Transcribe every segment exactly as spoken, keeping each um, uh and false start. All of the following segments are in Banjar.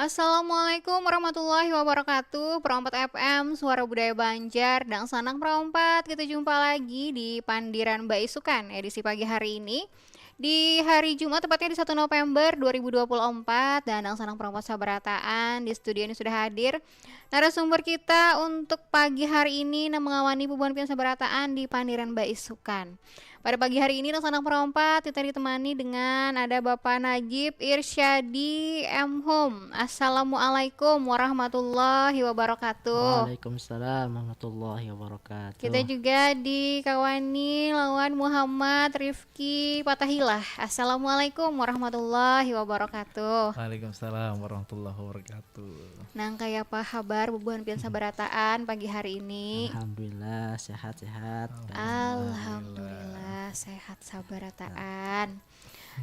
Assalamualaikum warahmatullahi wabarakatuh. Perompat F M, Suara Budaya Banjar, dangsanak perompat. Kita jumpa lagi di Pandiran Baisukan, edisi pagi hari ini. Di hari Jumat, tepatnya di satu November dua ribu dua puluh empat, dan dangsanak perompat sabarataan di studio ini sudah hadir. Narasumber kita untuk pagi hari ini nang mengawani bubuhan pian sabarataan di Pandiran Baisukan. Pada pagi hari ini, dangsanak perompat, kita ditemani dengan ada Bapak Najib Irsyadi M Hum. Assalamualaikum warahmatullahi wabarakatuh. Waalaikumsalam warahmatullahi wabarakatuh. Kita juga dikawani lawan Muhammad Rifki Patahillah. Assalamualaikum warahmatullahi wabarakatuh. Waalaikumsalam warahmatullahi wabarakatuh. Nang kaya apa habar bubuhan pian sabarataan pagi hari ini? Alhamdulillah, sehat-sehat. Alhamdulillah, sehat sabarataan.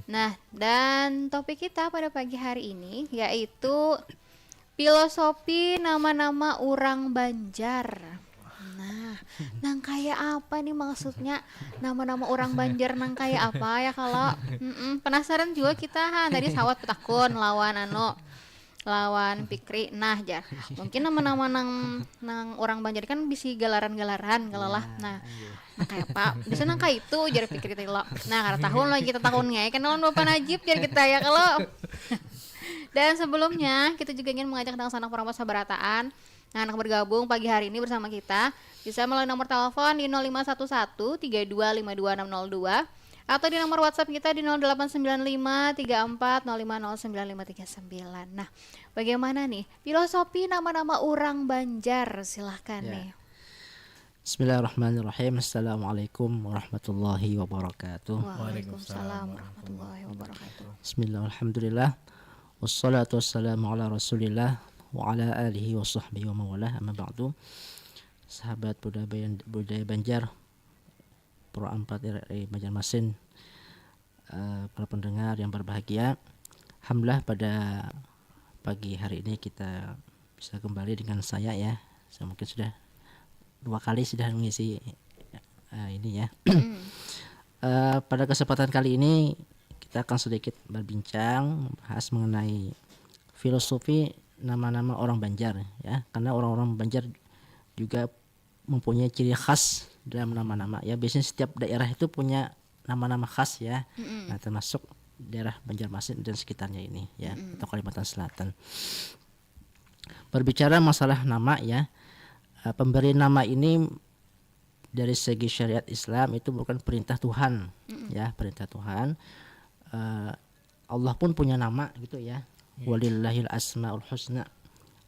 Nah, dan topik kita pada pagi hari ini yaitu filosofi nama-nama urang Banjar. Nah, nang kaya apa nih maksudnya nama-nama urang Banjar nang kaya apa ya kalau? Mm-mm, penasaran juga kita ha. Tadi sawat petakun lawan anu lawan Fikri. Nah, jar. Mungkin nama-nama nang nang urang Banjar kan bisi galaran-galaran kalau lah. Nah, nang kaya apa? Bisa nang kaya itu jar Fikri tadi lo. Nah, kada tahu lagi kita tahunnya ya. Kenal lawan Bapak Najib jar kita ya kalau. Dan sebelumnya kita juga ingin mengajak dangsanak perompat sabarataan. Nah, anak bergabung pagi hari ini bersama kita bisa melalui nomor telepon di nol lima satu satu tiga dua lima dua enam nol dua atau di nomor WhatsApp kita di nol delapan sembilan lima tiga empat nol lima nol sembilan lima tiga sembilan. Nah, bagaimana nih filosofi nama-nama urang Banjar? Silahkan Ya. nih. Bismillahirrahmanirrahim. Assalamualaikum warahmatullahi wabarakatuh. Waalaikumsalam warahmatullahi wabarakatuh. Bismillah, alhamdulillah. Wassalatu wassalamu ala rasulillah wa ala alihi wa sahbihi wa mawalah, amma ba'du. Sahabat budaya, budaya Banjar, Pro empat R R I Banjarmasin, eh, para pendengar yang berbahagia. Alhamdulillah pada pagi hari ini kita bisa kembali dengan saya ya. Saya mungkin sudah dua kali sudah mengisi eh, ini ya. Eh, pada kesempatan kali ini kita akan sedikit berbincang membahas mengenai filosofi nama-nama orang Banjar ya. Karena orang-orang Banjar juga mempunyai ciri khas dalam nama-nama ya. Biasanya setiap daerah itu punya nama-nama khas ya. Nah, termasuk daerah Banjarmasin dan sekitarnya ini ya, atau Kalimantan Selatan. Berbicara masalah nama ya, eh, pemberi nama ini dari segi syariat Islam itu bukan perintah Tuhan ya, perintah Tuhan. Eh, Allah pun punya nama gitu ya. Walillahil asmaul husna.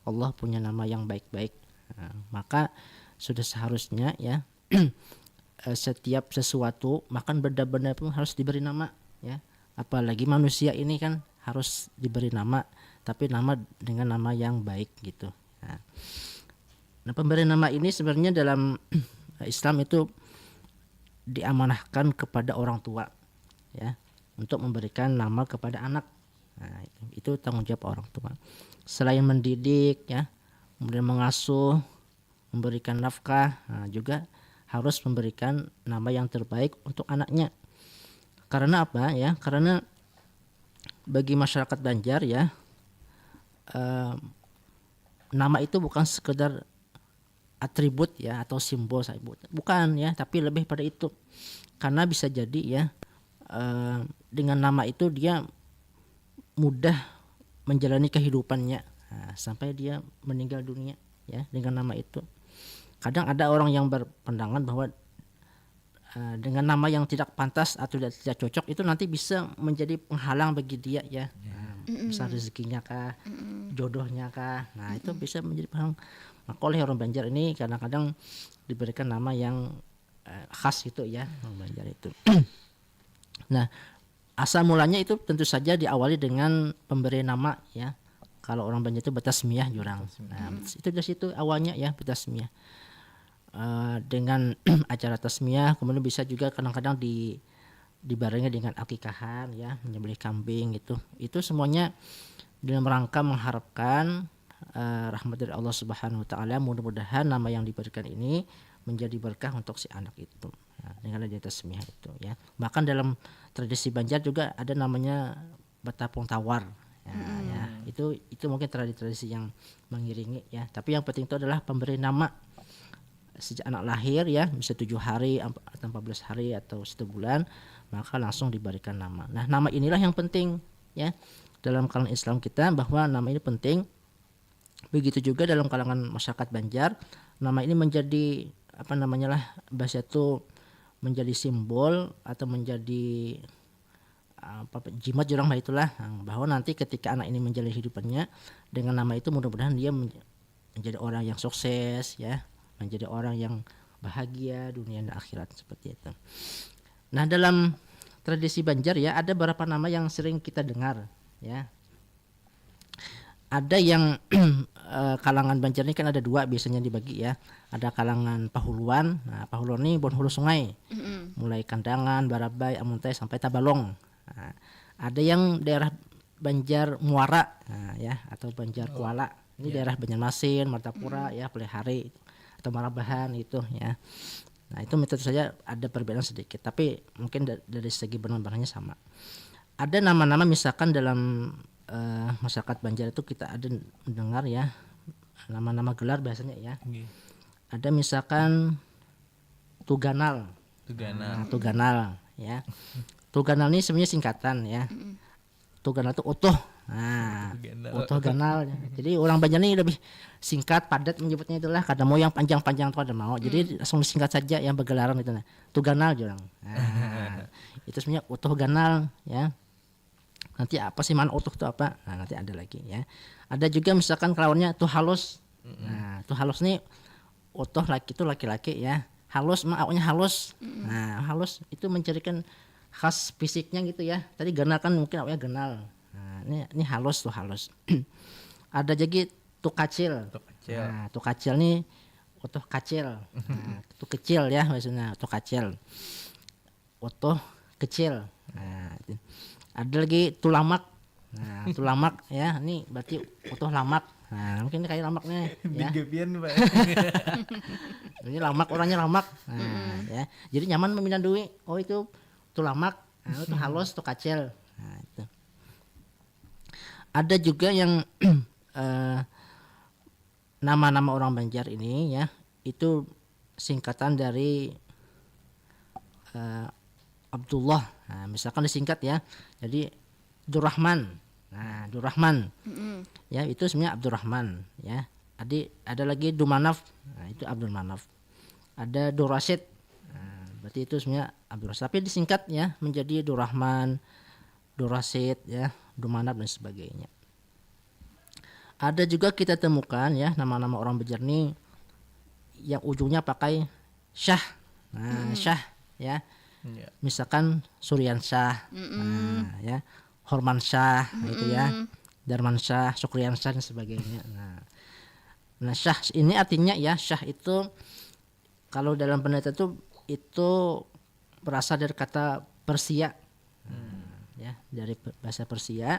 Allah punya nama yang baik-baik. Nah, maka sudah seharusnya ya eh, setiap sesuatu, bahkan benda-benda pun harus diberi nama ya. Apalagi manusia ini kan harus diberi nama, tapi nama dengan nama yang baik gitu. Nah, nah, pemberian nama ini sebenarnya dalam Islam itu diamanahkan kepada orang tua ya, untuk memberikan nama kepada anak. Nah, itu, itu tanggung jawab orang tua. Selain mendidik ya, kemudian mengasuh, memberikan nafkah, nah, juga harus memberikan nama yang terbaik untuk anaknya. Karena apa ya? Karena bagi masyarakat Banjar ya, eh, nama itu bukan sekedar atribut ya atau simbol saja, bukan ya, tapi lebih pada itu. Karena bisa jadi ya, eh, dengan nama itu dia mudah menjalani kehidupannya, nah, sampai dia meninggal dunia ya dengan nama itu. Kadang ada orang yang berpandangan bahwa eh, dengan nama yang tidak pantas atau tidak, tidak cocok itu nanti bisa menjadi penghalang bagi dia ya. Nah, misal rezekinya kah, jodohnya kah. Nah, itu bisa menjadi penghalang. Maka oleh orang Banjar ini kadang-kadang diberikan nama yang eh, khas gitu ya, orang Banjar itu. Nah, asal mulanya itu tentu saja diawali dengan pemberi nama ya. Kalau orang Banjar itu bertasmiyah jurang. Nah, itu dari situ awalnya ya, bertasmiyah. Eh, dengan acara tasmiyah, kemudian bisa juga kadang-kadang di dibarengi dengan akikahan ya, menyembelih kambing gitu. Itu semuanya dalam rangka mengharapkan eh, rahmat dari Allah Subhanahu wa taala. Mudah-mudahan nama yang diberikan ini menjadi berkah untuk si anak itu. Nah, dengan adanya tasmiyah itu ya. Bahkan dalam tradisi Banjar juga ada namanya batapung tawar Ya, ya, itu itu mungkin tradisi-tradisi yang mengiringi, ya. Tapi yang penting itu adalah pemberi nama. Sejak anak lahir, ya, bisa tujuh hari, empat belas hari atau satu bulan, maka langsung diberikan nama. Nah, nama inilah yang penting, ya, dalam kalangan Islam kita, bahwa nama ini penting. Begitu juga dalam kalangan masyarakat Banjar, nama ini menjadi, apa namanya lah, bahasa itu, menjadi simbol atau menjadi apa, jimat jurang, bah, itulah, bahwa nanti ketika anak ini menjalani hidupannya dengan nama itu, mudah-mudahan dia menjadi orang yang sukses, ya, menjadi orang yang bahagia dunia dan akhirat, seperti itu. Nah, dalam tradisi Banjar, ya, ada beberapa nama yang sering kita dengar, ya. Ada yang eh, kalangan Banjar ini kan ada dua biasanya dibagi, ya. Ada kalangan Pahuluan. Nah, Pahuluan ini buhan hulu sungai. Mm-mm. Mulai Kandangan, Barabai, Amuntai sampai Tabalong. Nah, ada yang daerah Banjar Muara, nah, ya, atau Banjar Kuala. Ini daerah Banjarmasin, Martapura, ya, Pelihari atau Marabahan gitu, ya. Nah, itu tentu saja ada perbedaan sedikit, tapi mungkin da- dari segi benang-benangnya sama. Ada nama-nama, misalkan dalam eh, masyarakat Banjar itu kita ada mendengar, ya, nama-nama gelar biasanya, ya. Ada misalkan Tuganal. Tuganal. Nah, Tuganal, ya. Tuganal ini sebenarnya singkatan, ya. Tuganal itu utuh. Nah, utuh ganal. Jadi orang Banjar ini lebih singkat, padat menyebutnya itulah. Kada mau yang panjang-panjang tuh, kada mau. Jadi langsung singkat saja yang bergelaran itu, nah. Tuganal jurang. Nah, itu sebenarnya utuh ganal, ya. Nanti apa sih, mana utuh itu apa? Nah, nanti ada lagi, ya. Ada juga misalkan kelawannya tuh halus. Nah, tuh halus nih utuh laki itu laki-laki, ya. Halus mah awaknya halus. Nah, halus itu mencirikan khas fisiknya gitu, ya. Tadi ganal kan mungkin awaknya ganal. Nah, ini ini halus tuh halus. Ada lagi tuh kacil. Tuh kacil. Nah, tuh kacil nih utuh kacil. Nah, tuh kecil ya maksudnya, tuh kacil. Utuh kecil. Nah, itu. Ada lagi tulamak. Nah, tulamak ya, ini berarti utuh lamak. Nah, mungkin kayak lamak nih, ya. Digabian, Pak. Ini lamak, orangnya lamak. Nah, ya. Jadi nyaman memindah duit. Oh, itu tulamak. Nah, itu halus, tuh kacil. Nah, itu. Ada juga yang eh, nama-nama orang Banjar ini ya, itu singkatan dari eh, Abdullah. Nah, misalkan disingkat ya. Jadi Durrahman. Nah, Durrahman. Ya, itu sebenarnya Abdurrahman ya. Adi ada lagi Dumanaf. Nah, itu Abdul Manaf. Ada Durasid. Nah, berarti itu sebenarnya Abdul Rasid. Tapi disingkat ya menjadi Durrahman, Durasid ya, Dumanaf dan sebagainya. Ada juga kita temukan ya nama-nama orang Banjar ni yang ujungnya pakai syah. Nah, syah ya. Misalkan Suryansyah, nah, ya. Hormansyah gitu ya. Darmansyah, Sukriansyah dan sebagainya. Nah. Nah, syah ini artinya ya, syah itu kalau dalam penelitian itu itu berasal dari kata Persia. Nah, ya, dari pe- bahasa Persia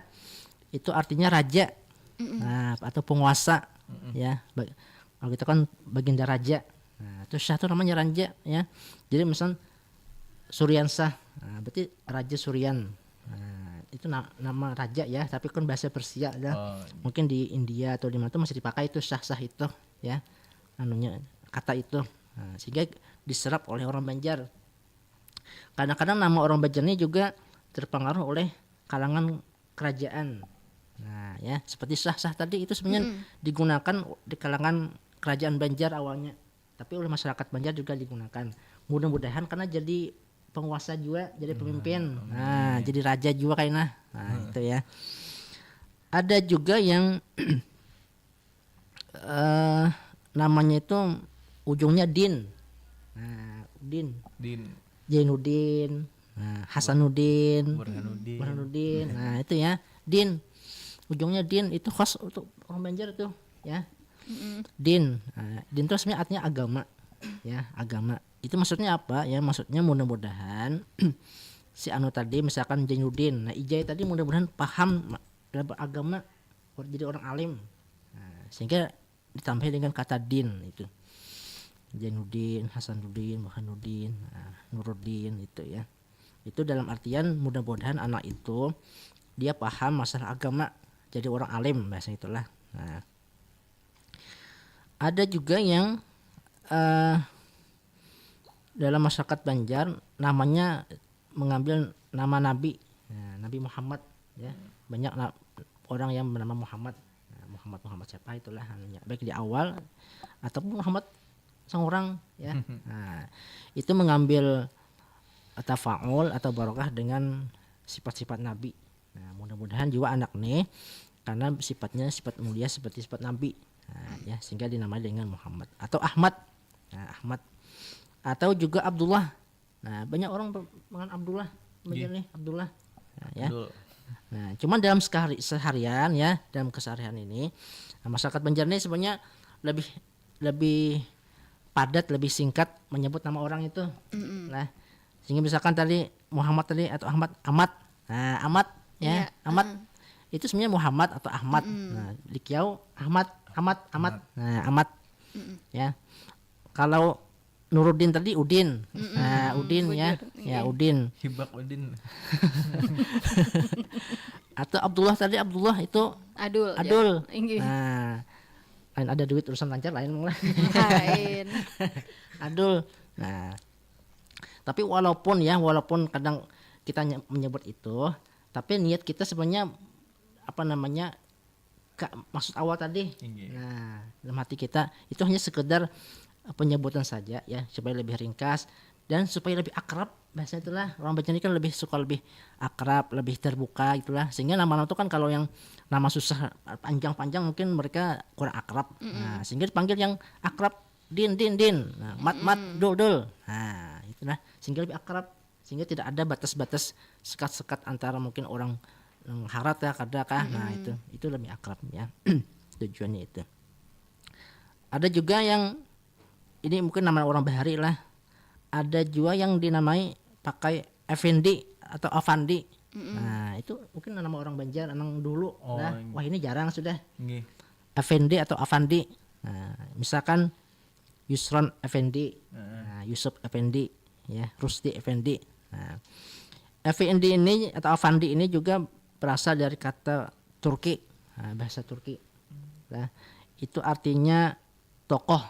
itu artinya raja. Nah, atau penguasa ya. Ba- Kalau kita kan baginda raja. Nah, itu syah itu namanya raja ya. Jadi misal Suryansah. Nah, berarti Raja Suryan. Nah, itu na- nama raja ya, tapi kan bahasa Persia ya. Mungkin di India atau di mana tuh masih dipakai itu syah-syah itu ya. Anunya kata itu. Nah, sehingga diserap oleh orang Banjar. Kadang-kadang nama orang Banjar ini juga terpengaruh oleh kalangan kerajaan. Nah, ya, seperti syah-syah tadi itu sebenarnya digunakan di kalangan kerajaan Banjar awalnya. Tapi oleh masyarakat Banjar juga digunakan. Mudah-mudahan karena jadi penguasa juga, jadi pemimpin. Nah, jadi raja juga kayaknya. Nah, itu ya. Ada juga yang eh namanya itu ujungnya Din. Nah, Din. Din. Jainuddin, nah, Hasanuddin, Burhanuddin. Burhanuddin. Nah, itu ya, Din. Ujungnya Din itu khas untuk orang Banjar tuh, ya. Din. Nah, Din itu sebenarnya artinya agama. Ya, agama. Itu maksudnya apa? Ya, maksudnya mudah-mudahan si anu tadi misalkan Jainuddin. Nah, Ijai tadi mudah-mudahan paham ma- dalam agama, jadi orang alim. Nah, sehingga ditambahi dengan kata din itu. Jainuddin, Hasanuddin, Burhanuddin, nah, Nuruddin itu ya. Itu dalam artian mudah-mudahan anak itu dia paham masalah agama. jadi orang alim, bahasa itulah. Nah, ada juga yang uh, dalam masyarakat Banjar namanya mengambil nama Nabi, nah, Nabi Muhammad, ya. Banyak orang yang bernama Muhammad. Nah, Muhammad Muhammad siapa itulah anunya, baik di awal ataupun Muhammad seorang, ya. Nah, itu mengambil tafaul atau barokah dengan sifat-sifat Nabi. Nah, mudah-mudahan juga anak nih, karena sifatnya sifat mulia seperti sifat Nabi. Nah, ya, sehingga dinamai dengan Muhammad atau Ahmad. Nah, Ahmad atau juga Abdullah. Nah, banyak orang dengan Abdullah, Banjar nih, Abdullah. Nah, ya. Nah, cuman dalam sehari, seharian, ya, dalam keseharian ini, nah, masyarakat Banjar ini sebenarnya lebih lebih padat, lebih singkat menyebut nama orang itu. Mm-mm. Nah, sehingga misalkan tadi Muhammad tadi atau Ahmad, Amat. Nah, Amat, ya, iya, Amat. Uh-huh. Itu sebenarnya Muhammad atau Ahmad. Mm-mm. Nah, di Kiau Ahmad, Amat, Amat. Nah, Amat. Mm-mm. Ya. Kalau Nuruddin tadi Udin. Mm-mm. Nah, Udin, ya. Ya, Udin. Hibak Udin. Atau Abdullah tadi, Abdullah itu Adul. Adul. Nah, lain ada duit urusan lancar lain lah. Lain. Adul. Nah, tapi walaupun ya, walaupun kadang kita menyebut itu, tapi niat kita sebenarnya apa namanya, maksud awal tadi. Nah, dalam hati kita itu hanya sekedar penyebutan saja ya, supaya lebih ringkas dan supaya lebih akrab, bahasa itulah. Orang Banjar ini kan lebih suka lebih akrab, lebih terbuka gitulah, sehingga nama-nama itu kan kalau yang nama susah panjang-panjang mungkin mereka kurang akrab. Mm-mm. Nah, sehingga dipanggil yang akrab, Din, Din, Din. Nah, Mat, Mat, Dul, Dul. Nah, itulah, sehingga lebih akrab, sehingga tidak ada batas-batas sekat-sekat antara mungkin orang harat ya, kada kah. Nah, itu itu lebih akrab ya. Tujuannya itu. Ada juga yang ini mungkin nama orang bahari lah. Ada juga yang dinamai pakai Effendi atau Avandi. Mm-mm. Nah, itu mungkin nama orang Banjar nang dulu. Oh, nah, wah, ini jarang sudah. Effendi atau Avandi. Nah, misalkan Yusron Effendi, nah, Yusuf Effendi, ya, Rusdi Effendi. Nah, Effendi ini atau Avandi ini juga berasal dari kata Turki, nah, bahasa Turki. Nah, itu artinya tokoh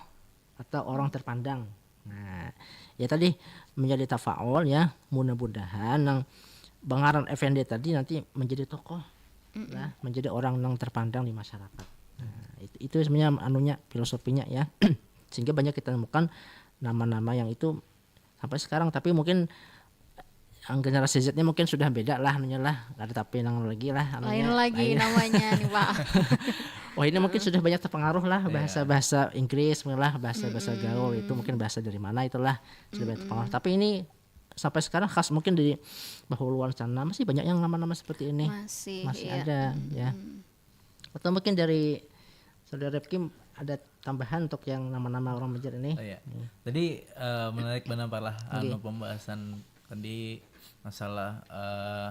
atau orang terpandang. Nah, ya tadi menjadi tafaul ya, mudah-mudahan nang bangaran Effendi tadi nanti menjadi tokoh lah, menjadi orang yang terpandang di masyarakat. Nah, itu, itu sebenarnya anunya, filosofinya ya. Sehingga banyak kita temukan nama-nama yang itu sampai sekarang, tapi mungkin yang generasi Z ini mungkin sudah beda lah anunya lah, ada tapi nang lagi lah anunya, lain lagi lain namanya nih, Pak. Wah, ini mungkin sudah banyak terpengaruh lah bahasa-bahasa Inggris lah, bahasa-bahasa gaul itu mungkin bahasa dari mana itulah sudah banyak terpengaruh. Tapi ini sampai sekarang khas mungkin di Bahuluan sana masih banyak yang nama-nama seperti ini. Masih, masih iya. Ada, ya. Atau mungkin dari Saudara Rifki ada tambahan untuk yang nama-nama orang Banjar ini? Oh, iya. Tadi, eh, menarik banar lah, anu, pembahasan tadi masalah, eh,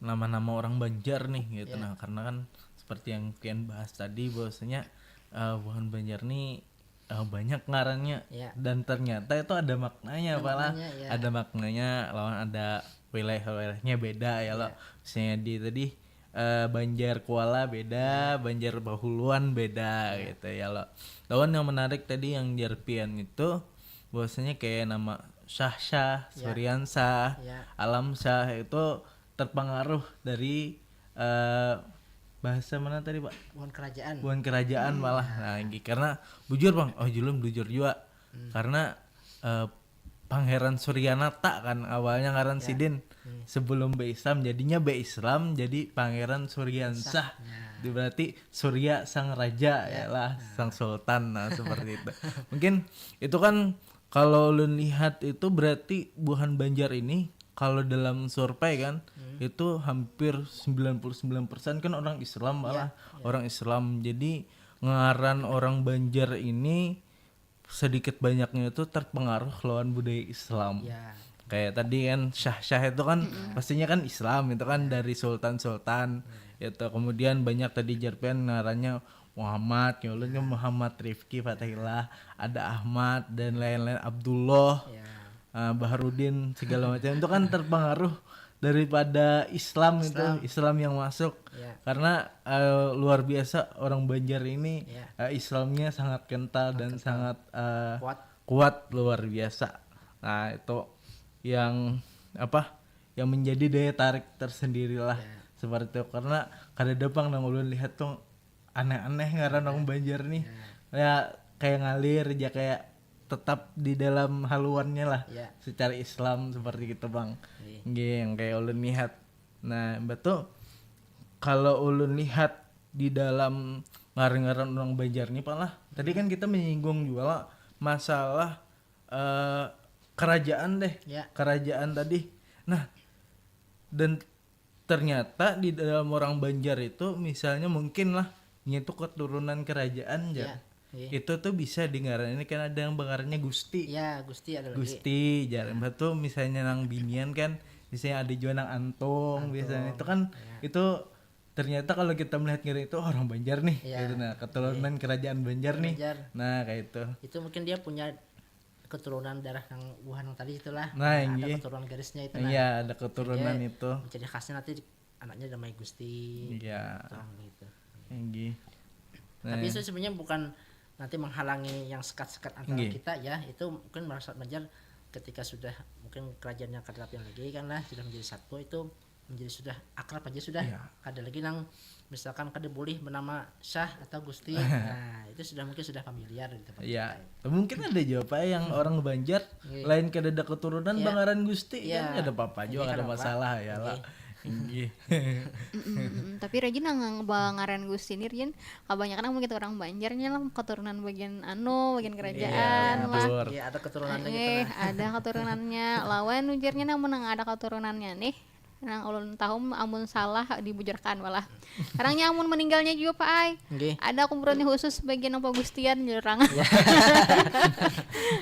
nama-nama orang Banjar nih gitu. Iya. Nah, karena kan seperti yang pian bahas tadi bahwasanya, eh, buhan Banjar nih, eh, banyak ngarannya. Iya. Dan ternyata itu ada maknanya, ada maknanya, ya. Ada maknanya, lawan ada wilayah-wilayahnya beda ya lo. Iya. Misalnya di tadi, eh, Banjar Kuala beda, Banjar Bahuluan beda gitu ya lo. Lawan yang menarik tadi yang jar pian itu bahwasanya kayak nama Syah Syah, Surian Syah, Alam Syah itu terpengaruh dari, eh, bahasa mana tadi, Pak? Buhan kerajaan. Buhan kerajaan malah. Nah, karena bujur, Bang. Oh, julun bujur juga. Karena, eh, Pangeran Suryanata kan awalnya ngaran sidin. Sebelum be-Islam, jadinya be-Islam, jadi Pangeran Suryansah. Nah. Itu berarti Surya sang raja ya lah, sang sultan, nah, seperti itu. Mungkin itu kan kalau ulun lihat itu berarti buhan Banjar ini kalau dalam survei kan itu hampir sembilan puluh sembilan persen kan orang Islam malah. Iya, iya. Orang Islam. Jadi ngaran orang Banjar ini sedikit banyaknya itu terpengaruh lawan budaya Islam. Ya. Kayak tadi kan Syah-Syah itu kan pastinya kan Islam, itu kan dari sultan-sultan. Itu kemudian banyak tadi jar pian ngarannya Muhammad, ya ulun kan Muhammad Rifki Fatahillah, ada Ahmad dan lain-lain, Abdullah, eh, Baharudin, segala macam itu kan terpengaruh daripada Islam, itu Islam. Islam yang masuk. Ya. Karena eh, luar biasa orang Banjar ini, Ya. eh, Islamnya sangat kental dan Kental. Sangat eh, Kuat. Kuat luar biasa. Nah, itu yang apa, yang menjadi daya tarik tersendiri lah. Ya. Seperti itu, karena kadada pang nang ulun lihat tuh aneh-aneh ngaran orang Banjar nih. Ya, kayak ngalir aja, kayak tetap di dalam haluannya lah, Ya. Secara Islam seperti gitu, Bang. Iya. Nggih, yang kayak ulun lihat. Nah, betul, kalau ulun lihat di dalam ngaran-ngaran orang Banjar nih, Pak lah. Tadi kan kita menyinggung juga lah masalah eh, kerajaan deh. Ya. Kerajaan tadi. Nah, dan ternyata di dalam orang Banjar itu, misalnya mungkin lah, nya itu keturunan kerajaan, jar. Ya, iya. Itu tuh bisa di ngaran, ini kan ada yang ngarannya Gusti. Ya, Gusti ada lagi. Gusti, jar. Mbah tuh misalnya nang binian kan, misalnya ada juga nang Antung, Antung, biasanya itu kan, ya. Itu ternyata kalau kita melihat ngaran itu, "Oh, orang Banjar nih," Ya. Gitu. Nah, keturunan kerajaan Banjar nih. Banjar. Nah, kayak itu. Itu mungkin dia punya keturunan darah yang buhan yang tadi itulah. Nah, ada inggih. Keturunan garisnya itu, nah. Iya, ada keturunan Jadi, itu. Menciri khasnya nanti anaknya namanya Gusti. Iya. Tong gitu. Inggih. Nah, Tapi itu sebenarnya bukan nanti menghalangi yang sekat-sekat antara Inggih. Kita ya, itu mungkin merasa Banjar ketika sudah mungkin kerajaannya kada rapi lagi kan lah, sudah menjadi satu, itu menjadi sudah akrab aja sudah. Iya. Kada lagi nang misalkan kada boleh bernama Syah atau Gusti. Nah, itu sudah mungkin sudah familiar di tempat Iya, kita. Mungkin ada juga, Pak, yang orang Banjar Iya. Lain kada ada keturunan Iya. Bangaran Gusti, Iya. Kan ada apa-apa juga, Iya, ada kan apa? Masalah ya lah. Iya. Inggih. Mm-mm, mm-mm. Tapi rajin nang bangaran Gusti ni, Rin, kabanyakan amun kita orang Banjar nya lah keturunan bagian anu, bagian kerajaan Iya, lah. betul. Iya, ada keturunannya gitu Eh, nah. Ada keturunannya. Lawan ujarnya nang menang ada keturunannya nih. Nang ulun tahu amun salah dibujurkan malah. Karangnya amun meninggalnya juga, Pak ai. Nggih. Ada kuburannya khusus bagian nang pagustian jar orang.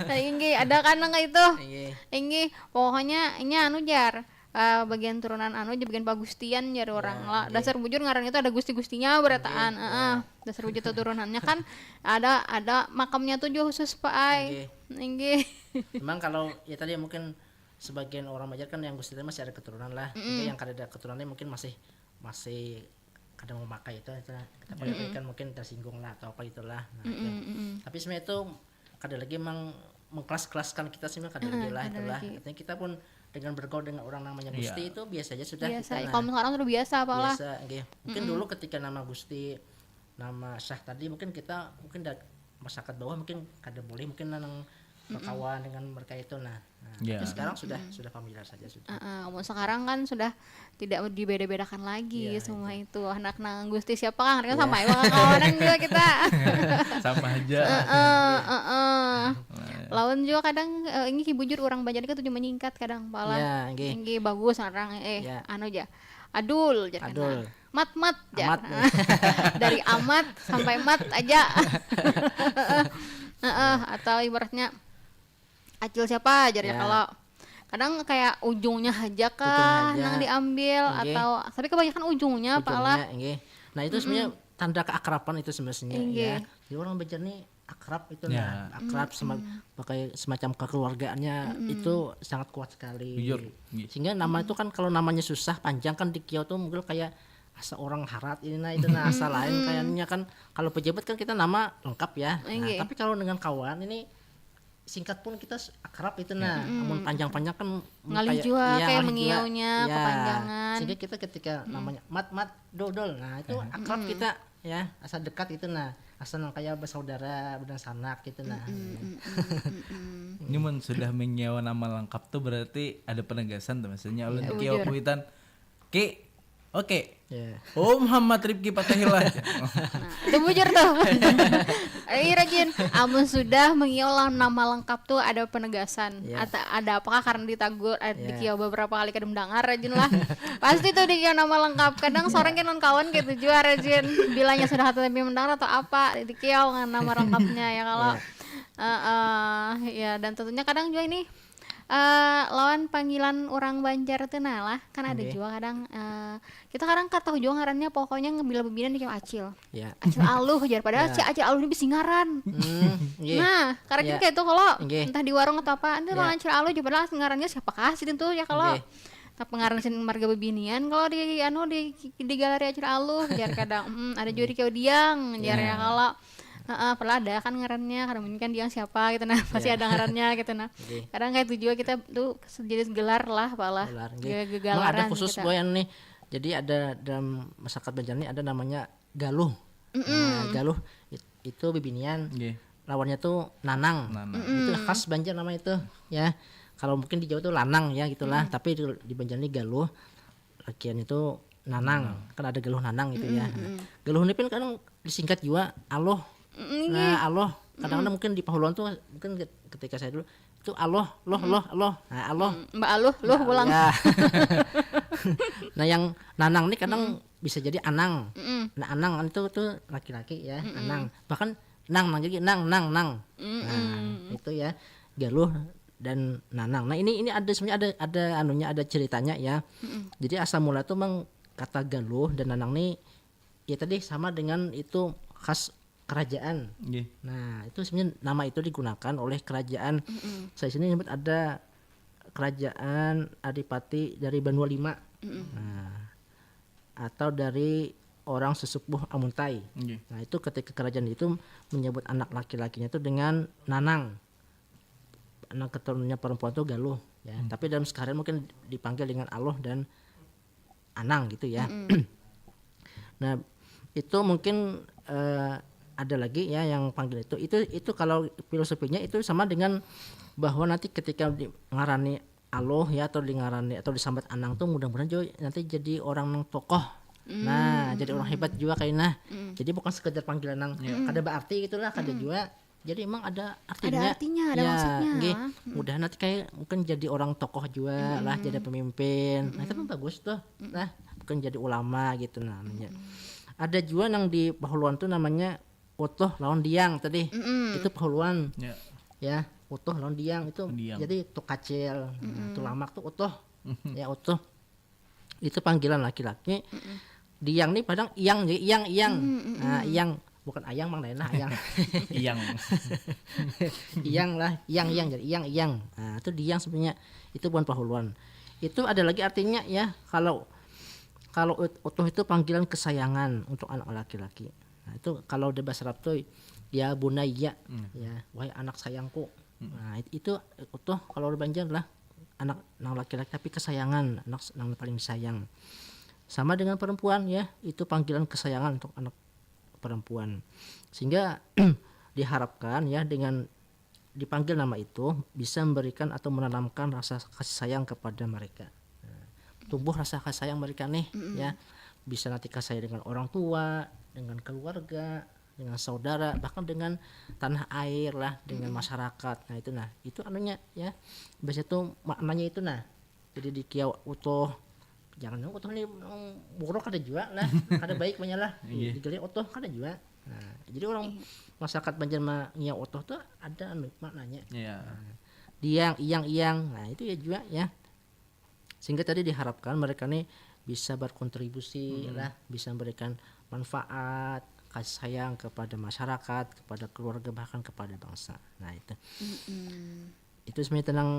Nah, inggih, ada kan nang itu. Nggih. Inggih, pokoknya nya anu jar. Eh, bagian turunan anu aja, bagian pagustian jar orang Ya, lah. nggih. Dasar bujur ngaran itu ada gusti-gustinya berataan. Nggih, Heeh. Dasar bujur tuh turunannya kan ada ada makamnya tuh juga khusus, Pak ai. Inggih. Memang kalau ya tadi mungkin sebagian orang Banjar kan yang Gusti tadi masih ada keturunan lah. Mungkin yang kada ada keturunannya mungkin masih masih kada mau makai itu, itu lah. Kita pada kan mungkin tersinggung lah atau apa itulah. Nah, itu. Mm-mm, mm-mm. Tapi sebenarnya itu kada lagi meng mengkelas-kelaskan kita sih, kada lagi lah Kada itulah. Lagi. Artinya kita pun dengan bergaul dengan orang namanya Gusti Iya. Itu biasa aja sudah Biasa. Kita, nah. Kalau sekarang sudah biasa, Pak lah. Biasa, nggih. Mungkin dulu ketika nama Gusti, nama Syah tadi mungkin kita mungkin dah masyarakat bawah mungkin kada boleh mungkin nang berkawan dengan mereka itu nah. Nah, Ya. Tapi sekarang sudah sudah familiar saja sudah. Heeh, mun sekarang kan sudah tidak dibeda-bedakan lagi Ya, semua itu. Anak nang Gusti siapa kan, sama ya, kawanan juga kita. Sama aja. Heeh, heeh. Lawan juga kadang eh, ini bujur orang Banjar itu juga menyingkat kadang pala. Ya, nggih. Nggih, bagus orang eh Ya. Anu aja. Adul jar Adul. Mat mat jar. Amat. Dari amat sampai mat aja. Heeh, atau ibaratnya acil siapa jar ya Ya. Kalau kadang kayak ujungnya aja kah Ujungnya aja. Nang diambil Nggih. Atau tapi kebanyakan ujungnya, Pak lah. Ujungnya, nggih. Nah, itu sebenarnya tanda keakraban itu sebenarnya Nggih. Ya. Jadi orang Banjar nih akrab itu Ya. nah, akrab sama pakai semacam kekeluargaannya itu sangat kuat sekali. Bujur, nggih. Sehingga nama itu kan kalau namanya susah panjang kan di Kiau tuh mungkin kayak asa orang harat ini nah itu nah asa lain kayaknya kan kalau pejabat kan kita nama lengkap ya. Nah, Nggih. Tapi kalau dengan kawan ini singkat pun kita s- akrab itu nah. Amun panjang-panjang kan Ngalih kayak- juga, iya, kayak ngalih juga. Mengiaunya Iya. kepanjangan. Sehingga kita ketika namanya mat mat dodol nah itu akrab kita ya asa dekat gitu nah asa nang kayak bersaudara berdangsanak gitu nah. Mm, mm, mm, mm, mm. Ini mun sudah mengiau nama lengkap tuh berarti ada penegasan tuh, maksudnya ulun Iya, kiau bujur. Kuitan. Ki, oke. Ya. Oh, Muhammad Rifki Patahillah. Nah, itu bujur tuh. Eh, rajin. Amun sudah mengiau lah nama lengkap tuh ada penegasan. Ya. Atau ada apakah karena ditagur, ada Ya. dikiau beberapa kali kada mendengar rajin lah. Pasti tuh dikiau nama lengkap. Kadang seorang kan kawan gitu juga rajin. Bilanya sudah hati tapi mendengar atau apa, dikiau dengan nama lengkapnya ya kalau. Eh, eh, ya dan tentunya kadang juga ini eh lawan panggilan orang Banjar tuh nah lah kan ada Nggih. Juga kadang eh kita kadang kata juga ngarannya pokoknya bila bebina dikiau acil. Ya. Acil Aluh jar padahal Ya. si Acil Aluh ini bisi ngaran. Hmm, nggih. Nah, karena Ya. kayak itu kalau Nggih. Entah di warung atau apa, itu Ya. orang Acil Aluh jar padahal ngarannya siapa kah sih itu ya kalau. Nggih. Napa ngaran sing marga bebinian kalau di anu di di galari acara aluh jar kadang. Mm, ada juga di kiau diang jar ya kalau. Heeh, pala ada kan ngarannya, kada mungkin kan diang siapa gitu nah, pasti Iya. Ada ngarannya gitu nah. Nggih. Kadang kayak itu juga kita tuh sejenis gelar lah pala. Gelar, nggih. Ge- Emang Gegalaran ada khusus kita. Boyan nih. Jadi ada dalam masyarakat Banjar nih ada namanya galuh. Nah, galuh it- itu bibinian. Nggih. Lawannya tuh nanang. Nanang. Itu khas Banjar nama itu ya. Kalau mungkin di Jawa tuh lanang ya gitulah, tapi di, di Banjar ini galuh. Lakian itu nanang. Kan ada galuh nanang gitu ya. Nah, galuh ini kan kadang disingkat juga aloh. Nah, aloh kadang-kadang mungkin di Pahuluan tuh mungkin ketika saya dulu itu aloh, loh, loh, aloh. Nah, aloh. Mbak Aluh, luh pulang. Ya. Nah, yang nanang nih kadang bisa jadi anang. Nah, anang itu tuh laki-laki ya, anang. Bahkan nang nang jadi nang nang nang. Nah, itu ya galuh dan nanang. Nah, ini ini ada sebenarnya ada ada anunya ada ceritanya ya. Jadi asal mula tuh memang kata galuh dan nanang nih ya tadi sama dengan itu khas kerajaan. Nggih. Nah, itu sebenarnya nama itu digunakan oleh kerajaan. Saya sini nyebut ada kerajaan adipati dari Banua Lima. Nah, atau dari orang sesepuh Amuntai. Nggih. Nah, itu ketika kerajaan itu menyebut anak laki-lakinya itu dengan nanang. Anak keturunannya perempuan itu galuh ya. Tapi dalam sekalian mungkin dipanggil dengan aloh dan anang gitu ya. Nah, itu mungkin eh, ada lagi ya yang panggil itu. Itu itu kalau filosofinya itu sama dengan bahwa nanti ketika di, ngarani aloh ya atau di ngarani atau disambat anang tuh mudah-mudahan juga nanti jadi orang yang tokoh. Nah, jadi orang hebat juga kayak nah. Jadi bukan sekedar panggilan yang kada berarti gitulah, kada juga. Jadi emang ada artinya. Ada artinya, ada Ya, maksudnya. Nggih, mudahan nanti kayak mungkin jadi orang tokoh juga lah, jadi pemimpin. Nah, itu kan bagus tuh. Nah, bukan jadi ulama gitu namanya. Ada juga yang di Pahuluan tuh namanya Utuh lawan Diang tadi. Itu Pahuluan. Ya. Ya, Utuh lawan Diang itu Diang. Jadi Tukacil. Nah, Tulamak tuh Utuh. Ya, Utuh. Itu panggilan laki-laki. Diang nih padang iang jadi iang iang. Nah, iang bukan ayang mang daerah ayang. Iyang. Iang lah, iang iang jadi iang iang. Nah, itu diang sebenarnya itu bukan Pahuluan. Itu ada lagi artinya ya kalau kalau ut- utuh itu panggilan kesayangan untuk anak laki-laki. Nah, itu kalau di bahasa Arab tuh ya bunayya ya wahai anak sayangku. Nah, it- itu utuh kalau di Banjar lah anak nang laki-laki tapi kesayangan, anak s- nang paling disayang. Sama dengan perempuan ya, itu panggilan kesayangan untuk anak perempuan. Sehingga diharapkan ya dengan dipanggil nama itu bisa memberikan atau menanamkan rasa kasih sayang kepada mereka. Nah, tumbuh rasa kasih sayang mereka nih ya bisa nanti kasih sayang dengan orang tua, dengan keluarga, dengan saudara, bahkan dengan tanah air lah, dengan masyarakat. Nah, itu nah, itu anunya ya. Biasanya tuh maknanya itu nah. Jadi di kiau utuh jangan yang utuh nih mm, buruk ada juga lah, ada baik banyak lah. Digali utuh ada juga. Nah, jadi orang masyarakat Banjar mengiau utuh tuh ada anu maknanya. Iya. Nah, diang iang iang. Nah, itu ya juga ya. Sehingga tadi diharapkan mereka nih bisa berkontribusi lah, bisa memberikan manfaat, kasih sayang kepada masyarakat, kepada keluarga bahkan kepada bangsa. Nah, itu. Itu sebenarnya tentang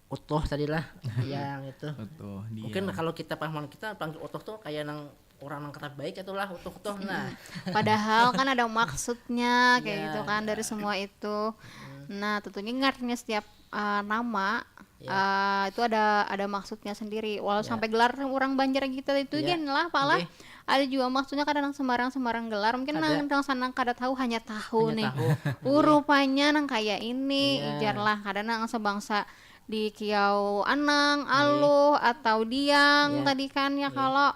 utuh tadi lah yang itu. Betul. Dia. Mungkin kalau kita pahaman kita panggil utuh tuh kayak nang orang nang kata baik itulah utuh-utuh nah. Padahal kan ada maksudnya kayak Iya, gitu kan dari semua itu. Nah, tentunya ingatnya setiap uh, nama Iya. uh, itu ada ada maksudnya sendiri. Walau Iya. Sampai gelar orang Banjar kita itu Iya. Gen lah pala. Nggih. Ada juga maksudnya kadang sembarang-sembarang gelar. Mungkin Ada. nang nang sana kada tahu hanya tahu Hanya nih. Tahu. Uh, rupanya nang kayak ini Iya. Ijar lah. Kadang nang sebangsa di kiau anang, aluh atau diang Iya. Tadi kan ya kalau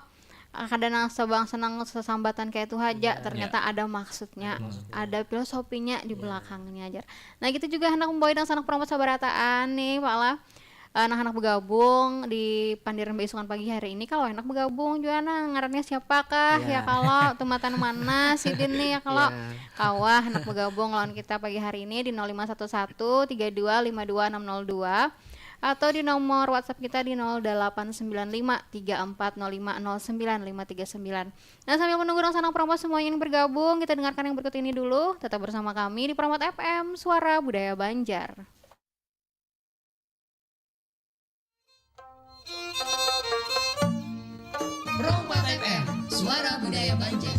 ah, kada nang sebangsa nang sesambatan kayak itu aja Iya. ternyata ada maksudnya ada filosofinya di belakangnya aja. Nah, kita juga hendak membawa dan sanak promosi sabarataan nih pala. Eh, nah, hendak bergabung di pandiran beisukan pagi hari ini. Kalau hendak bergabung juga nah ngarannya siapakah Iya. Ya kalau tumatan mana sidin nih ya kalau Iya. Kawah hendak bergabung lawan kita pagi hari ini di nol lima satu satu tiga dua lima dua enam nol dua atau di nomor WhatsApp kita di nol delapan sembilan lima tiga empat nol lima nol sembilan lima tiga sembilan. Nah, sambil menunggu dong sanang promo semuanya yang bergabung, kita dengarkan yang berikut ini dulu. Tetap bersama kami di Promot F M, Suara Budaya Banjar. Kompas F M, suara budaya Banjar.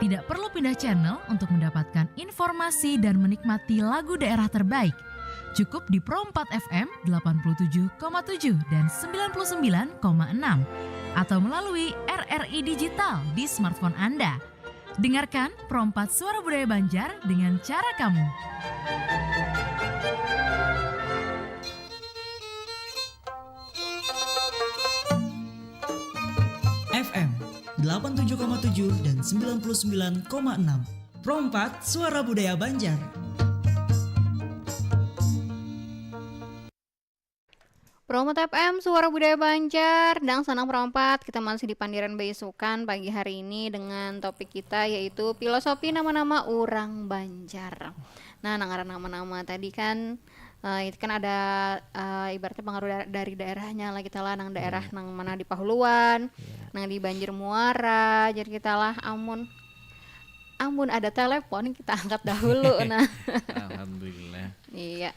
Tidak perlu pindah channel untuk mendapatkan informasi dan menikmati lagu daerah terbaik. Cukup di Pro empat F M delapan puluh tujuh koma tujuh dan sembilan puluh sembilan koma enam, atau melalui R R I Digital di smartphone Anda. Dengarkan Pro empat Suara Budaya Banjar dengan cara kamu. F M delapan tujuh koma tujuh dan sembilan puluh sembilan koma enam. Pro empat, Suara Budaya Banjar. Pro empat F M, Suara Budaya Banjar, dangsanak Pro empat. Kita masih di Pandiran Baisukan pagi hari ini dengan topik kita, yaitu filosofi nama-nama urang Banjar. Nah, nang ngaran nama-nama tadi kan, eh, itu kan ada, eh, ibaratnya pengaruh da-, dari daerahnya lah kita lah, nang daerah nang mana di Pahuluan, nang di Banjar Muara, jar kita lah, amun, amun ada telepon kita angkat dahulu, nah. Alhamdulillah. Iya.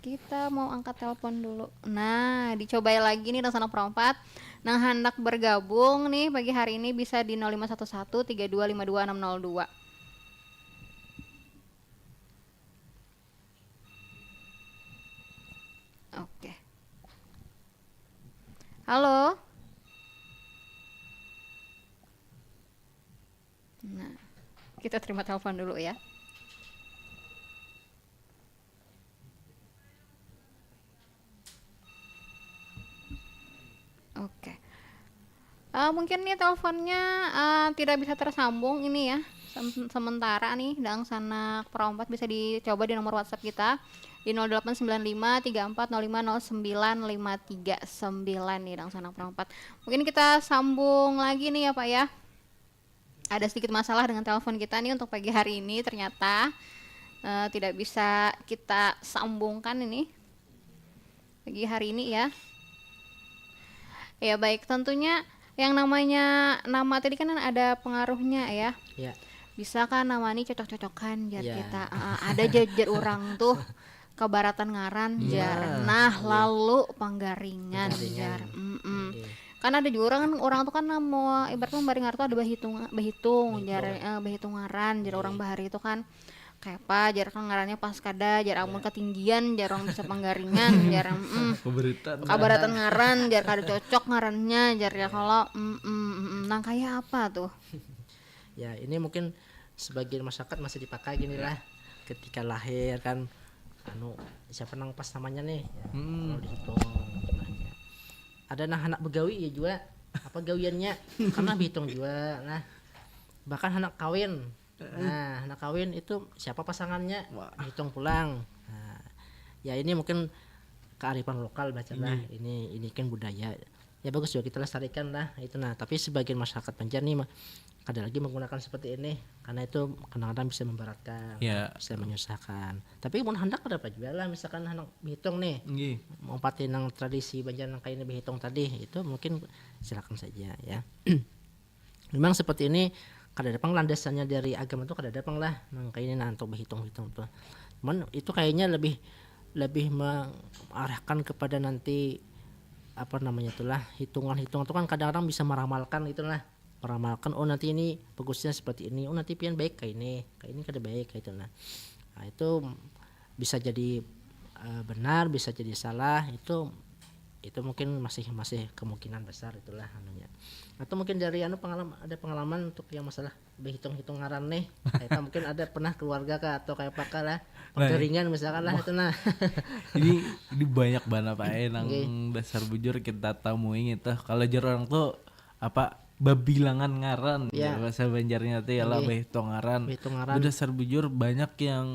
Kita mau angkat telepon dulu. Nah, dicobai lagi nih dangsanak Pro empat. Nang handak bergabung nih pagi hari ini bisa di nol lima satu satu tiga dua lima dua enam nol dua. Oke. Halo. Nah, kita terima telepon dulu ya. Oke. Eh, mungkin nih teleponnya, eh, tidak bisa tersambung ini ya. Sem-, sementara nih, dangsanak Pro empat bisa dicoba di nomor WhatsApp kita di nol delapan sembilan lima tiga empat nol lima nol sembilan lima tiga sembilan nih, dangsanak Pro empat. Mungkin kita sambung lagi nih ya, Pak ya. Ada sedikit masalah dengan telepon kita nih untuk pagi hari ini, ternyata, eh, tidak bisa kita sambungkan ini pagi hari ini ya. Ya baik, tentunya yang namanya nama tadi kan ada pengaruhnya ya. Ya. Bisa kan nama ini cocok-cocokan jar kita. Eh, ada jar, jar urang tuh kabaratan ngaran jar. Nah, lalu panggaringan jar. Mm-mm. Kan ada jua urang, urang tuh kan mau ibaratnya membari ngaran tuh ada bahitung, bahitung jar, eh, bahitung ngaran jar urang bahari itu kan. Kayapa jar kan ngarannya pas kada jar, amun ketinggian jar urang bisa panggaringan jar, mm. Kabaratan ngaran jar kada cocok ngarannya jar ya kalau, mm, mm, mm, mm. Nang kaya apa tuh? Ya, ini mungkin sebagian masyarakat masih dipakai gini lah. Ketika lahir kan, anu, siapa nang pas namanya nih? Ya, kalau dihitung jumlahnya. Ada nah anak begawi ya jua. Apa gawiannya? Karena dihitung jua. Nah, bahkan anak kawin. Nah, anak kawin itu siapa pasangannya? Dihitung pulang. Nah, ya ini mungkin kearifan lokal baca lah. Ini, ini kan budaya. Ya bagus juga kita lestarikan lah itu. Nah, tapi sebagian masyarakat Banjar nih ma-, kada lagi menggunakan seperti ini karena itu kadang-kadang bisa memberatkan, ya, bisa menyusahkan. Tapi mun handak kada apa jua lah, misalkan handak behitung nih, Nggih. meumpati nang tradisi Banjar nang kaya ini behitung tadi, itu mungkin silakan saja ya. Memang seperti ini kada ada pang landasannya dari agama tuh, kada ada pang lah nang kaya ini nah untuk behitung-hitung tuh. Cuman itu kayaknya lebih, lebih mengarahkan kepada nanti apa namanya itulah hitungan-hitungan tuh kan kadang-kadang bisa meramalkan gitu lah, meramalkan oh nanti ini bagusnya seperti ini, oh nanti pian baik kayak ini, kayak ini kada baik kayak itu nah. Nah, itu bisa jadi eh, benar, bisa jadi salah, itu, itu mungkin masih, masih kemungkinan besar itulah anunya. Atau mungkin dari anu pengalaman, ada pengalaman untuk yang masalah behitung-hitung ngaran nih. Kita mungkin ada pernah keluarga kah atau kayak apa kah lah, Nah, pengeringan misalkan lah itu nah. Ini, ini banyak banget pak eh nang Nggih. Dasar bujur kita tamui gitu. Kalau jar orang tuh apa, babilangan ngaran, Ya. Ya, bahasa Banjarnya tuh ya lah, Nggih. Behitung ngaran. Behitung ngaran. Udah dasar bujur banyak yang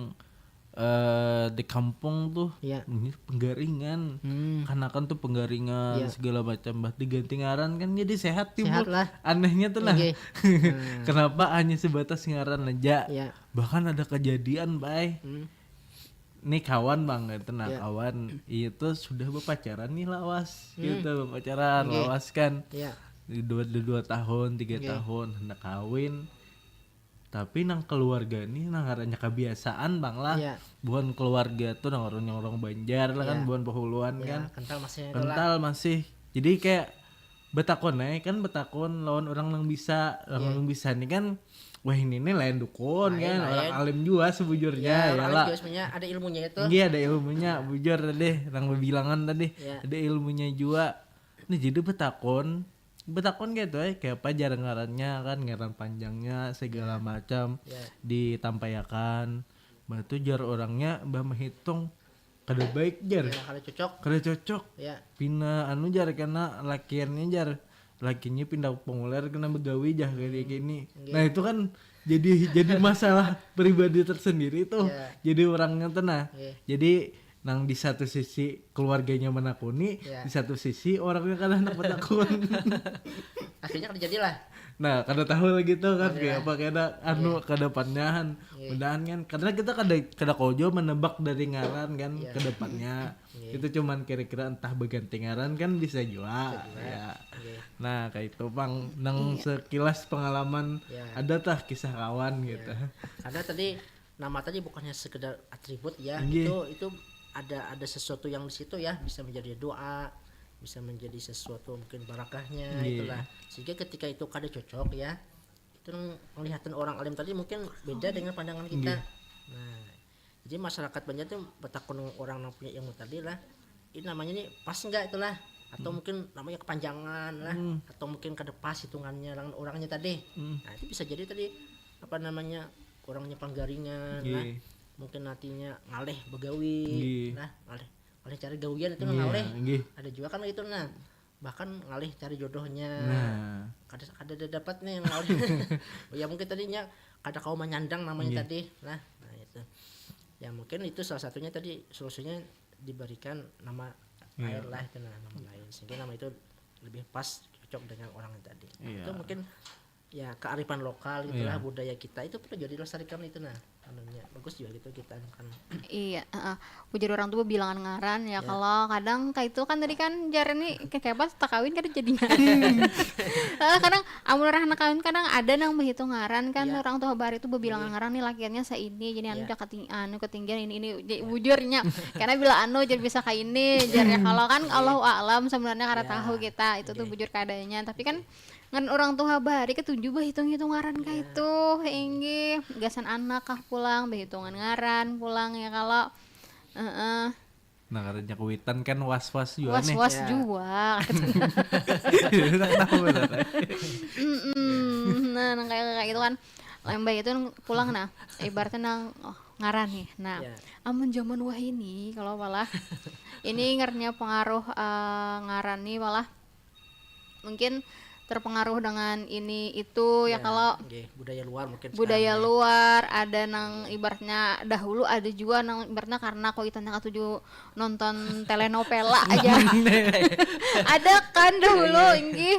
eh, di kampung tuh Ya. ini penggaringan. Hmm. Kanakan tuh penggaringan Ya. segala macam, bah diganti ngaran kan jadi sehat timbul. Sehat lah. Anehnya tuh lah. Nggih. Kenapa hanya sebatas ngaran aja? Ya. Bahkan ada kejadian, bay. Hmm. Nih kawan bang, gitu nah Ya. Kawan itu sudah berpacaran nih lawas, Hmm. gitu berpacaran Nggih. lawas kan. Ya. Di dua, di dua tahun, tiga Nggih. tahun, hendak kawin. Tapi nang keluarga nih, nang ngarannya kebiasaan bang lah. Iya. Bukan keluarga tuh nang orang, orang Banjar lah kan, Iya. bukan Pahuluan Ya, kan. Kental masih itulah. Kental masih. Jadi kayak betakon aja kan, betakon lawan orang nang bisa, orang Iya. nang bisa nih kan Wah, ini nih lain dukun. Lain, kan orang lain. Alim juga sebujurnya. Ya, ya orang lah. Juga sebenarnya ada ilmunya itu. Iya, ada ilmunya. Ya. Bujur tadi, orang berbilangan tadi. Ya. Ada ilmunya juga. Nah, jadi betakon, betakon gitu, eh, kayak apa jar ngarannya kan, ngaran panjangnya segala ya. Macam ya. Ditampayakan. Batu jar orangnya bah menghitung kada baik jar. Ya, kada cocok. Kada cocok. Ya. Pina anu jar kena lakiannya jar. Lakinya pindah penguler kena begawi jah kayak gini. Nah, itu kan jadi jadi masalah pribadi tersendiri tuh. Ya. Jadi orangnya tuh nah. Ya. Jadi nang di satu sisi keluarganya menakuni, ya. Di satu sisi orangnya kada hendak betakun. Akhirnya kada jadilah. Nah, kada tahu lagi tuh kan kayak apa kada anu ke depannya. Iya. Mudahan kan karena kita kada kada kojo menebak dari ngaran kan ke depannya. Iya. Itu cuman kira-kira entah berganti ngaran kan bisa juga. Bisa juga. Ya. Iya. Nah, kayak itu pang nang sekilas pengalaman ada tah kisah kawan gitu. Karena tadi nama tadi bukannya sekedar atribut ya, itu itu ada ada sesuatu yang di situ ya, bisa menjadi doa, bisa menjadi sesuatu mungkin barakahnya itulah. Sehingga ketika itu kada cocok ya, itu penglihatan orang alim tadi mungkin beda dengan pandangan kita. Nah, jadi masyarakat banyak tuh bertakun orang yang punya ilmu tadi lah, ini namanya nih pas nggak itulah, atau mungkin namanya kepanjangan lah, atau mungkin kada pas hitungannya dengan orangnya tadi. Nah, itu bisa jadi tadi apa namanya, kurangnya panggaringan lah. Mungkin nantinya ngalih begawi lah, ngalih ngalih cari gawian itu ngalih. Ada juga kan gitu nah. Bahkan ngalih cari jodohnya. Nah. Kada kada ada dapat nih ngalih. Ya mungkin tadinya kada kau menyandang namanya tadi. Nah, nah itu. Ya mungkin itu salah satunya tadi solusinya diberikan nama lain lah itu nah, nama lain. Sehingga nama itu lebih pas cocok dengan orang yang tadi. Iya. Itu mungkin ya kearifan lokal gitulah budaya kita itu perlu juga dilestarikan itu nah anunya bagus juga gitu kita kan. Iya, heeh. Ujar orang tuh bilangan ngaran ya kalau kadang kayak itu kan tadi kan jar ini kayak pas tak kawin kada jadinya. Heeh, kadang amun orang anak kawin kadang ada nang behitung ngaran kan orang tuh habari itu bebilangan ngaran nih lakiannya seini jadi anu udah keting anu ketinggian ini ini bujurnya karena bila anu jadi bisa kayak ini jar ya kalau kan Allahu a'lam sebenarnya kada tahu kita itu tuh bujur keadaannya tapi kan ngan orang tuh habari ketuju bah hitung-hitung ngaran kayak itu inggih gasan anak kah pulang behitungan ngaran pulang ya kalau heeh. Nah, karena kuitan kan was-was juga nih. Was-was juga. Nah, nang kayak kayak itu kan lembah itu pulang nah ibaratnya nang oh, ngaran nih. Nah, amun zaman wah ini kalau malah ini ngernya pengaruh uh, ngaran nih malah mungkin terpengaruh dengan ini itu ya, ya kalau okay. Budaya luar mungkin budaya luar ya. Ada nang ibaratnya dahulu ada juga nang ibaratnya karena kau itanya katuju nonton telenovela aja ada kan dahulu iya. Inggih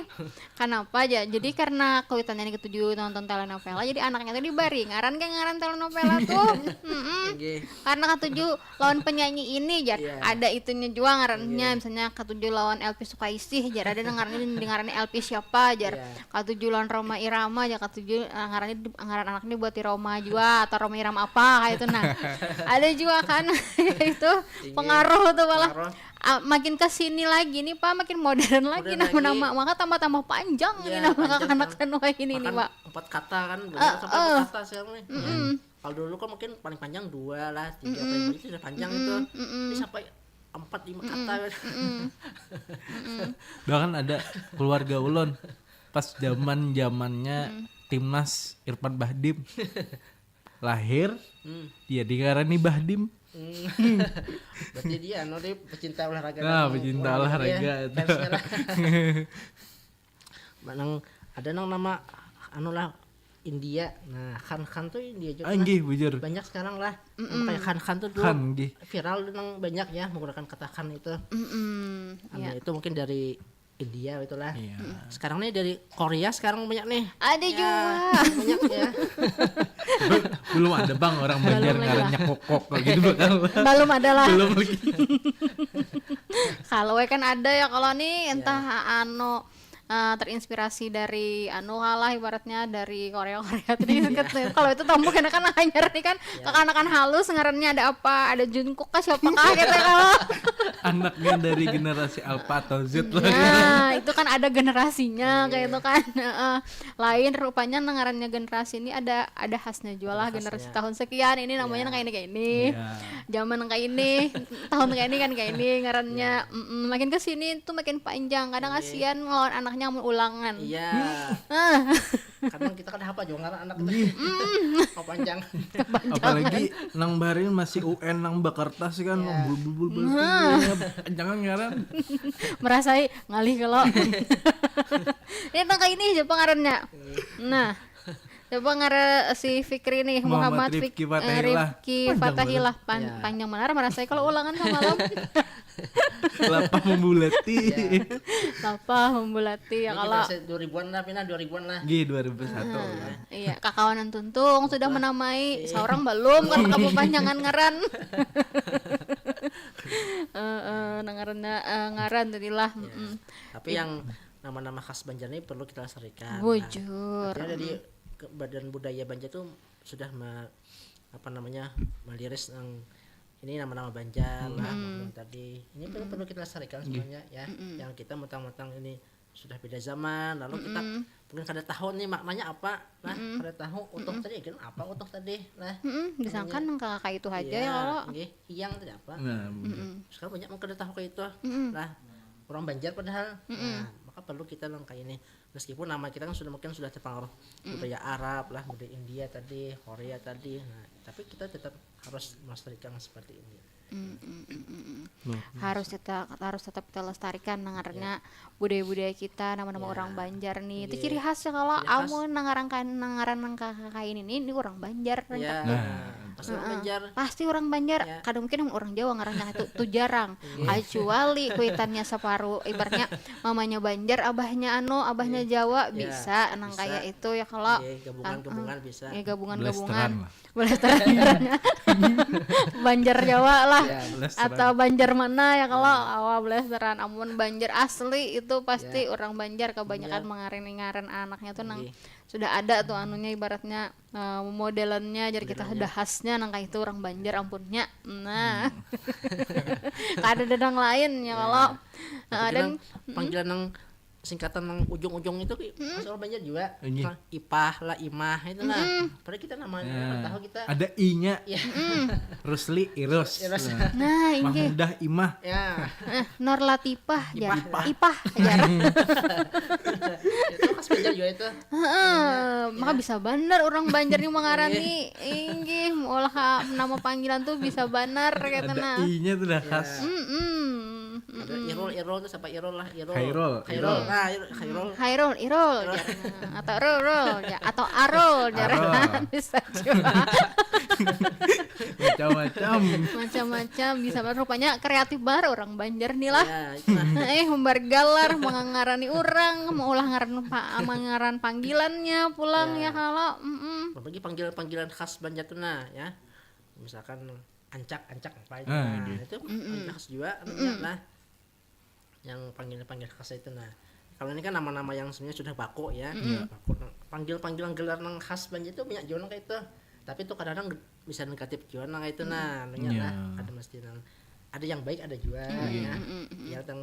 kenapa aja jadi karena kau itanya katuju nonton telenovela jadi anaknya tuh dibari ngaran kayak ngaran telenovela tuh mm -mm. Okay. Karena katuju lawan penyanyi ini jar yeah. Ada itunya juga ngarannya yeah. Misalnya katuju lawan Elvi Sukaisih jar ada ngarannya dengarannya Elvi siapa jar yeah. Katuju lawan Rhoma Irama jar katuju eh, ngarannya ngaran anaknya buat Rhoma juga atau Rhoma Irama apa kayak itu nah ada juga kan itu pengaruh tuh malah pengaruh. Ah, makin ke sini lagi nih pak makin modern lagi nama-nama maka tambah-tambah panjang yeah, nih nama kanakan wah ini nih pak empat kata kan benar uh, sampai uh, empat kata sekarang nih mm -mm. Kalau dulu kan mungkin paling panjang dua lah, tiga mm -mm. Paling itu sudah panjang mm -mm. Itu. Mm -mm. Ini sampai empat lima mm -mm. Kata. Mm -mm. Bahkan ada keluarga ulon pas zaman zamannya mm -mm. Timnas Irfan Bahdim lahir mm. Dia dikarani Bahdim. Mm. Berarti dia anu dia pecinta olahraga. Nah, pecinta olahraga, olahraga itu. Nang ada nang nama anu lah India. Nah, Khan Khan tuh India juga. Ah, nggih, bujur. Banyak sekarang lah. Mm -mm. Kayak Khan Khan tuh dulu Khan, viral nang banyak ya menggunakan kata Khan itu. Mm -mm. Anu, ya. Itu mungkin dari India itulah. Iya. Sekarang nih dari Korea sekarang banyak nih. Ada ya, juga. Banyak ya. Belum ada bang orang Banjar ngarannya kokok kayak gitu bakal. Belum ada lah. Belum lagi. Kalau kan ada ya kalau nih entah ya. Anu eh, terinspirasi dari anu lah, ibaratnya dari Korea-Korea tadi. Kalau itu tamu kena kan hanyar nih kan, kakanakan halus ngarannya ada apa, ada Jungkook kah, siapa kah gitu kalau Anaknya dari generasi Alpha atau Z lah. Nah, itu kan ada generasinya kayak itu kan. Heeh. Lain rupanya nang ngarannya generasi ini ada ada khasnya juga lah, generasi tahun sekian ini namanya nang kayak ini kayak ini. Iya. Zaman nang kayak ini, tahun kayak ini kan kayak ini ngarannya. Mm-mm. Makin ke sini tuh makin panjang. Kadang kasihan ngelawan anaknya mun ulangan. Iya. Ah, Kadang kita kada hafal juga ngaran anak kita. Mau panjang. Apalagi nang barin masih U N nang bakartas kan Iya. bul bul bul bul. Jangan ngaran. Merasai ngalih kalau. Ini nang kayak ini siapa ngarannya? Nah, siapa ngaran si Fikri nih? Muhammad Muhammad, Rifki Fik- Fatahillah. eh, Rifki Panjang Fatahillah. Pan- Iya. Panjang benar merasai kalau ulangan sama lo. Lapah membulati. Lapah membulati ya Ini kalau. Generasi dua ribuan lah, Pina dua ribuan lah. G dua ribu satu. Nah, iya, kakawanan tuntung sudah menamai seorang belum karena kamu panjangan ngaran. Eh, eh, nang ngarannya, eh, ngaran tadi lah. Mm-mm. Tapi yang nama-nama khas Banjar ini perlu kita lestarikan. Nah, Bujur. artinya dari ke- badan budaya Banjar tuh sudah me- apa namanya meliris nang ini nama-nama Banjar lah maupun tadi ini perlu perlu kita lestarikan sebenarnya ya. Yang kita mentang-mentang ini sudah beda zaman, lalu kita mungkin kada tahu nih maknanya apa, nah kada tahu utuh tadi kan apa utuh tadi, nah Mm-mm, disangkan nang kakak itu aja ya kalau. Nggih, iyang tadi apa. Nah, Sekarang banyak yang kada tahu kayak itu. Nah, orang Banjar padahal. Nah, maka perlu kita nang kayak ini. Meskipun nama kita kan sudah mungkin sudah terpengaruh budaya Arab lah, budaya India tadi, Korea tadi. Nah, tapi kita tetap harus melestarikan seperti ini. Mm, mm, mm, mm, mm. Harus tetap harus tetap kita lestarikan nang ngarannya budaya-budaya kita, nama-nama orang Banjar nih. Itu ciri khas ya kalau amun nang ngaran kan nang ngaran nang kakak ini nih, ini orang Banjar. Ya, Rancak. Pasti orang Banjar. Pasti orang Banjar. Ya. Kada mungkin orang Jawa ngarannya itu, itu jarang. Kecuali kuitannya separuh, ibaratnya mamanya Banjar, abahnya anu, abahnya Jawa, bisa nang kayak itu ya kalau. Iya, gabungan-gabungan bisa. Ya, gabungan-gabungan. Blasteran lah. Blasteran ngarannya. Banjar Jawa lah. Ya, blasteran. Atau Banjar mana ya kalau awal blasteran. Amun Banjar asli itu pasti orang Banjar kebanyakan mengarani ngaran anaknya tuh nang sudah ada tuh anunya, ibaratnya eh, modelannya, jadi kita sudah khasnya nang kayak itu orang Banjar ampunnya. Nah. Kada ada nang lain ya kalau. Eh, Tapi dan nang panggilan nang singkatan nang ujung-ujung itu ki- masuk orang Banjar juga. Iya. Nah, Ipah lah, Imah itu nah. Padahal kita namanya nggak tahu kita. Ada I-nya. Ya. Rusli, Irus. Irus. Nah, inggih. Mahmudah, Imah. Ya. Eh, Nur Latifah jar. Ipah. Ipah jar. Itu khas Banjar juga itu. Heeh, maka bisa banar orang Banjar nih mengarani inggih maulah ka- nama panggilan tuh bisa banar kata Ada nah. I-nya tuh dah khas. Mm-mm. Ada Irul, Irul tuh siapa Irul lah, Irul. Khairul, Khairul. Nah, Irul, Khairul. Khairul, Irul, jar. Atau Rul, Rul, jar. Atau Arul, jar. Arul. Bisa juga. Macam-macam. Macam-macam bisa banget. Rupanya kreatif banget orang Banjar nih lah. Ya, itu lah. Eh, humbar galar, mengarani orang, maulah ngaran pa- mengaran panggilannya pulang ya kalau. Mm-mm. Apalagi panggilan-panggilan khas Banjar tuh nah ya. Misalkan ancak, ancak apa itu. Ah, Nah, gitu. Itu ancak khas juga namanya. Nah, yang panggilan-panggilan khas itu nah. Kalau ini kan nama-nama yang sebenarnya sudah baku ya. Baku. Nah, panggilan-panggilan gelar nang khas Banjar itu banyak juga nang kayak itu. Tapi itu kadang-kadang bisa negatif juga nang kayak itu nah, anunya Iya. Nah. Ada mesti nang ada yang baik ada juga ya. Mm-mm. Yang tang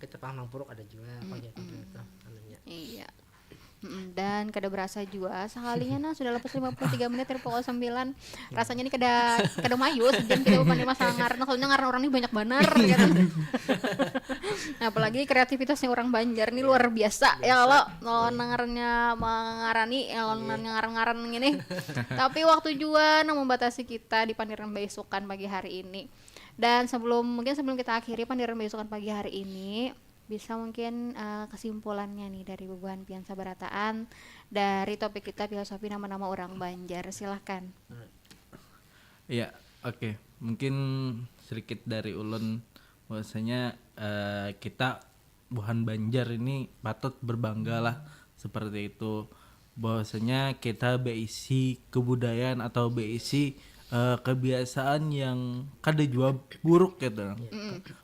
kita paham nang buruk ada juga panggilan-panggilan itu anunya. Iya. Mm-mm, dan kada berasa jua sekalinya nah sudah lepas lima puluh tiga menit dari pukul sembilan. Rasanya ini kada kada mayu sejam kita bukan masalah ngaran, soalnya ngaran orang ini banyak banar gitu. Nah, apalagi kreativitasnya orang Banjar nih luar biasa ya kalau kalau ngarannya mengarani ya kalau ngarannya ngaran-ngaran gini. Tapi waktu jua nang membatasi kita di pandiran baisukan pagi hari ini. Dan sebelum mungkin sebelum kita akhiri pandiran baisukan pagi hari ini, bisa mungkin eh, kesimpulannya nih dari bubuhan pian sabarataan dari topik kita filosofi nama-nama orang Banjar. Silahkan. Ya, oke. Mungkin sedikit dari ulun bahwasanya eh, kita buhan Banjar ini patut berbangga lah seperti itu. Bahwasanya kita beisi kebudayaan atau beisi eh, kebiasaan yang kada jua buruk gitu.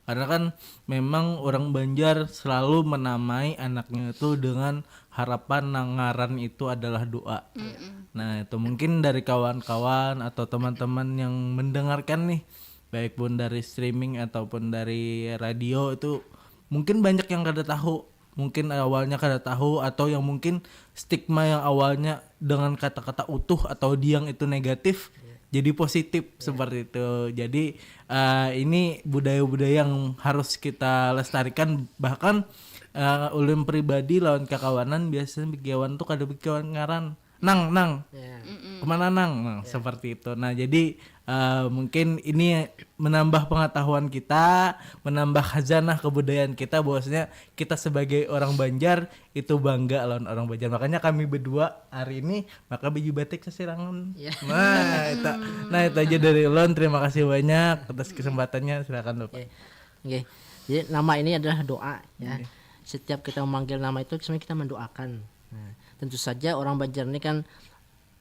Karena kan memang orang Banjar selalu menamai anaknya itu dengan harapan nang ngaran itu adalah doa. Nah, itu mungkin dari kawan-kawan atau teman-teman yang mendengarkan nih, baik pun dari streaming ataupun dari radio, itu mungkin banyak yang kada tahu. Mungkin awalnya kada tahu, atau yang mungkin stigma yang awalnya dengan kata-kata utuh atau diang itu negatif, jadi positif seperti itu. Jadi, eh, ini budaya-budaya yang harus kita lestarikan. Bahkan, eh, ulun pribadi lawan kakawanan biasanya begawan tuh kada begawan ngaran. Nang, nang. Ya. Kemana, nang? Nah, seperti itu. Nah, jadi, eh, mungkin ini menambah pengetahuan kita, menambah khazanah kebudayaan kita, bahwasanya kita sebagai orang Banjar itu bangga lawan orang Banjar. Makanya kami berdua hari ini maka baju batik sasirangan. Ya. Nah, itu. Nah, itu aja dari ulun. Terima kasih banyak atas kesempatannya. Silakan, Bapak. Oke. Oke. Jadi nama ini adalah doa, ya. Setiap kita memanggil nama itu, sebenarnya kita mendoakan. Nah, tentu saja orang Banjar ini kan,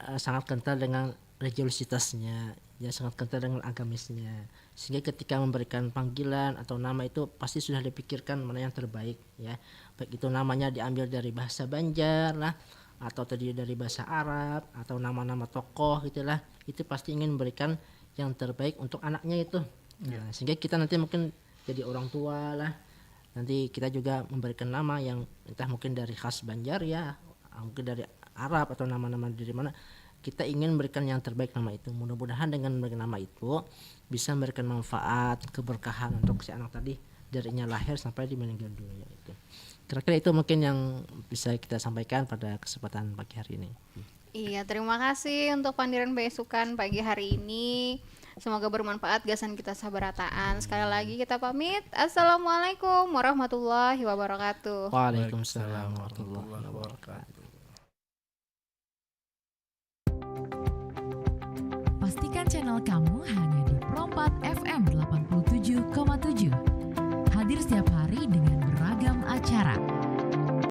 eh, sangat kental dengan religiositasnya, ya, sangat kental dengan agamisnya. Sehingga ketika memberikan panggilan atau nama itu pasti sudah dipikirkan mana yang terbaik, ya. Baik itu namanya diambil dari bahasa Banjar lah, atau tadi dari bahasa Arab, atau nama-nama tokoh gitulah. Itu pasti ingin memberikan yang terbaik untuk anaknya itu. Nah, sehingga kita nanti mungkin jadi orang tua lah, nanti kita juga memberikan nama yang entah mungkin dari khas Banjar, ya, mungkin dari Arab atau nama-nama dari mana. Kita ingin memberikan yang terbaik nama itu. Mudah-mudahan dengan memberikan nama itu bisa memberikan manfaat, keberkahan untuk si anak tadi darinya lahir sampai di meninggal dunia itu. Kira-kira itu mungkin yang bisa kita sampaikan pada kesempatan pagi hari ini. Iya, terima kasih untuk pandiran besukan pagi hari ini. Semoga bermanfaat gasan kita sabarataan. Sekali lagi kita pamit. Assalamualaikum warahmatullahi wabarakatuh. Waalaikumsalam warahmatullahi wabarakatuh. Pastikan channel kamu hanya di Pro empat F M delapan puluh tujuh koma tujuh.